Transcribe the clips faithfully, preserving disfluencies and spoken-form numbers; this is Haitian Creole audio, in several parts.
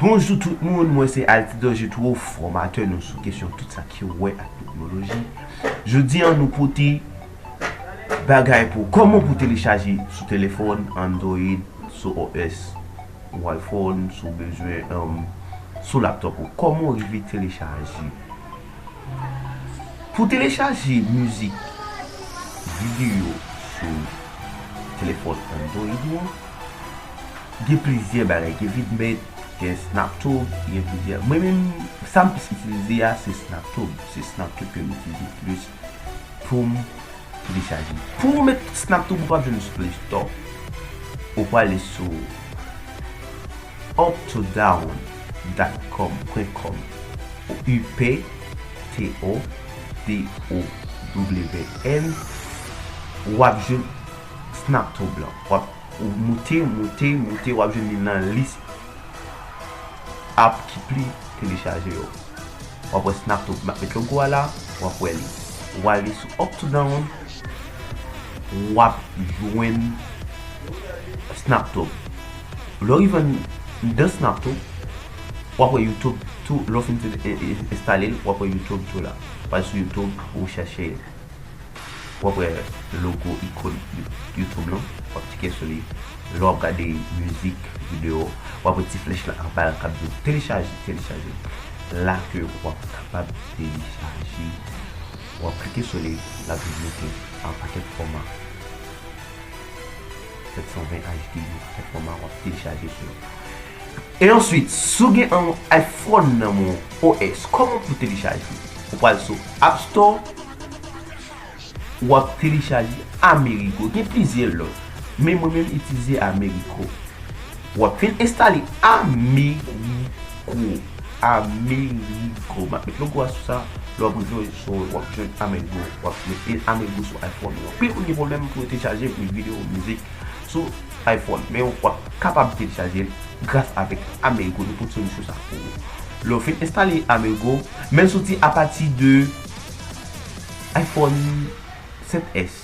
Bonjou tout moun, mwen se Altidor Jetro, fòmatè nou sou kesyon tout sa ki wè ak teknoloji. Jodi a nou pote bagay pou kòman pou telechaje sou telefòn Android, sou O S, ou iPhone, si w bezwen, um, sou laptop ou. Kòman w rive telechaje? Pou telechaje mizik, videyo sou telefòn Android ou an, gen plizyè bagay. Gen Vidmate, gen SnapTube, gen plizyè. Mwen menm, sa m plis itilize a, se SnapTube. Se SnapTube ke m itilize plis pou m telechaje. Pou w met SnapTube, ou p ap jwenn sou Play Store. Ou prale sou up to down dot com, pwen kòm. U P T O D O W N. W ap jwenn SnapTube lan. W ap, ou moute, moute, moute, w ap jwenn li nan lis app ki pli telechaje yo. W ap wè SnapTube, m ap met logo a la, w ap wè li. W ale sou up to down, w ap jwenn SnapTube. Lè w rive anndan SnapTube, w ap wè YouTube tou, lè w fin te-, e-, e-, enstale l, w ap wè YouTube tou la. W al sou YouTube, ou chèche, w ap wè logo, ikòn You-, YouTube lan, w ap klike sou li. Lè w ap gade mizik, videyo, w ap wè ti flèch la anba la k ap di w telechaje, telechaje. La ke w ap kapab telechaje. W ap klike sou li, l ap vin montre an pakèt fòma. Sèt san ven H D, yon pakèt fòma, w ap telechaje sou yo. E answit, si w gen yon iPhone nan men w, O S, kòman pou telechaje? Ou pral sou App Store, w ap telechaje Amerigo. Gen plizyè lòt, men mwen menm itilize Amerigo. W ap fin enstale Amerigo. Amerigo. M ap met logo a sou sa. Lè w ap rive sou, w ap jwenn Amerigo. W ap met Amerigo sou iPhone ou an. Anpil moun gen pwoblèm pou yo telechaje videyo, mizik sou iPhone. Men w ap kapab telechaje l gras avèk Amerigo. Nou pote solisyon sa pou ou. Lè w fin enstale Amerigo, men soti apati de iPhone sèt S.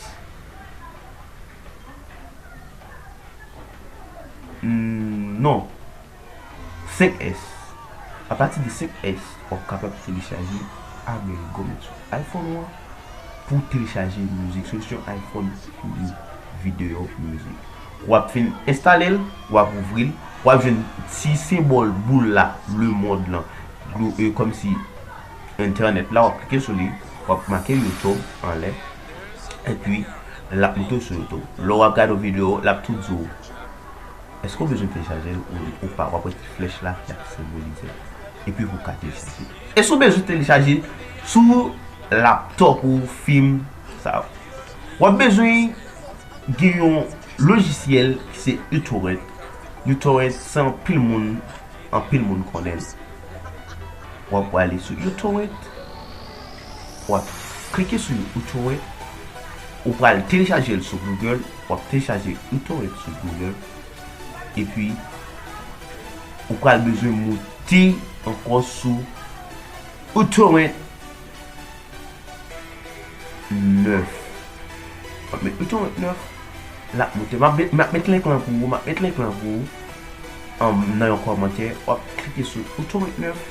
Hmm, non. Senk S. Apati de senk S, w ap kapab telechaje Amerigo, met sou iPhone ou an pou telechaje mizik. Solisyon iPhone pou videyo, mizik. W ap fin enstale l, w ap ouvri l, w ap jwenn ti senbòl boul la, lemond lan, glo-, e, kòmsi entènèt la, w ap klike sou li, w ap make YouTube anlè, epi l ap montre w sou YouTube. Lè w ap gade yon videyo, l ap tou di w, èske w bezwen telechaje l ou, ou pa? W ap wè ti flèch la ki ap senbolize l. Epi pou w ka telechaje. Èske w bezwen telechaje sou laptop ou fim sa? W ap bezwen gen yon lojisyèl ki se uTorrent. uTorrent se anpil moun, anpil moun konnen l. W ap prale sou uTorrent, w ap klike sou uTorrent, ou pral telechaje l sou Google, w ap telechaje uTorrent sou Google, epi ou pral bezwen moute ankò sou uTorrent nèf. M ap met uTorrent nèf, l ap moute. M ap met, m ap met link lan pou ou, m ap met link lan pou ou, um, nan yon kòmantè. W ap klike sou uTorrent nèf.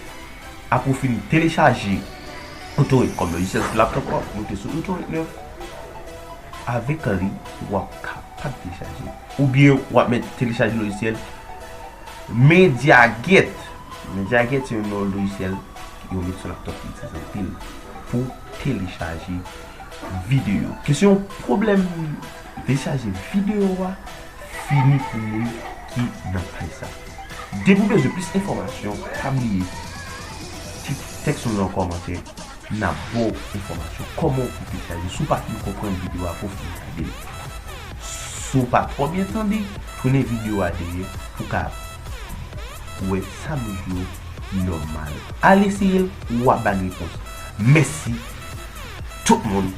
Apre w fin telechaje uTorrent kòm lojisyèl sou laptop ou, w ap moute sou uTorrent nèf. Avèk li, w ap kapab telechaje. Oubyen w ap met telechaje lojisyèl MediaGet. MediaGet se yon non lojisyèl yo met sou laptop ki itilize anpil pou telechaje videyo. Kesyon pwoblèm telechaje videyo a fini pou moun ki nan paj sa. Depi w bezwen plis enfòmasyon, pa bliye kite tèks nou nan kòmantè. N ap ba w enfòmasyon kòman w pou telechaje. Si w pa fin konprann videyo a, pou w fin gade l. Si w pa twò byen tande, tounen videyo a dèyè pou w ka wè sa nou di w nòmal. Al eseye l, w ap ba n repons. Mèsi tout moun.